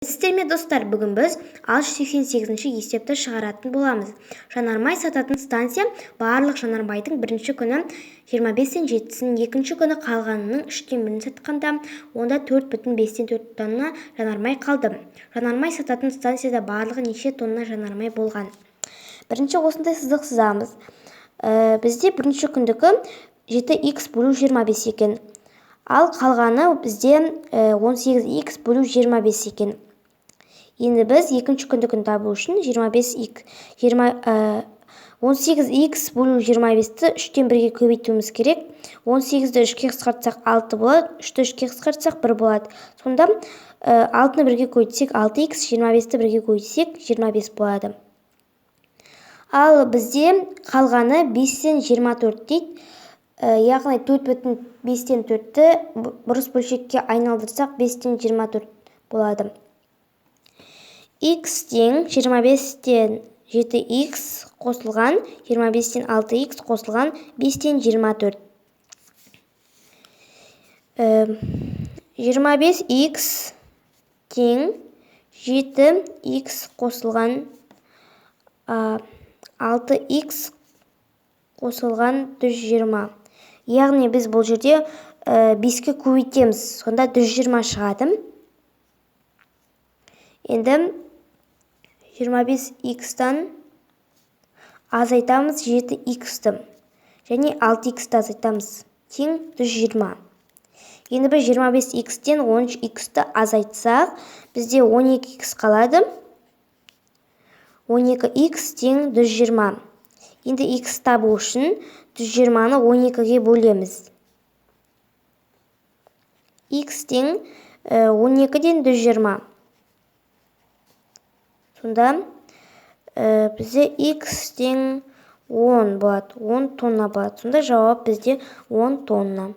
Сәлеметсіздер ме, достар! Бүгін біз 688-ші есепті шығаратын боламыз. Жанармай сататын станция барлық жанармайдың бірінші күні 25-тен жетісін, екінші күні қалғанының үштен бірін сатқанда, онда 4,5-4 тонна жанармай қалды. Жанармай сататын станцияда барлығы неше тонна жанармай болған? Бірінші осындай сызық сызамыз. Бізде бірінші күндікі 7х бөлу 25 екен. Ал қалғаны бізде 18х бөлу 25 екен. Енді біз екінші күндікін табу үшін 25 18х бөлу 25-ті үштен бірге көбейтуіміз керек. 18-ді 3-ке қысқартсақ, 6 болады, 3-ті 3-ке қысқартсақ, 1 болады. Сонда 6-ны бірге көбейтсек, 6х, 25-ті бірге көбейтсек, 25 болады. Ал бізде қалғаны 5-тен 24 дейді. Яғни 4,5-тен 4-ті бұрыс бөлшекке айналдырсақ, 5-тен 24 болады. Х тең 25-тен 7х қосылған 25-тен 6х қосылған 5-тен 24. 25х тең 7х қосылған 6х қосылған 120. Яғни біз бұл жерде 5-ке көбейтеміз, сонда 120 шығады. Енді 25х-тан азайтамыз 7х-ті және 6х-ті азайтамыз, тең 120. Енді біз 25х-тен 13х-ті азайтсақ, бізде 12х қалады. 12х тең 120. Енді х табу үшін 120-ны 12-ге бөлеміз. Х тең 12-ден 120. Сонда бізде х тең 10 болады, 10 тонна болады. Сонда жауап бізде 10 тонна.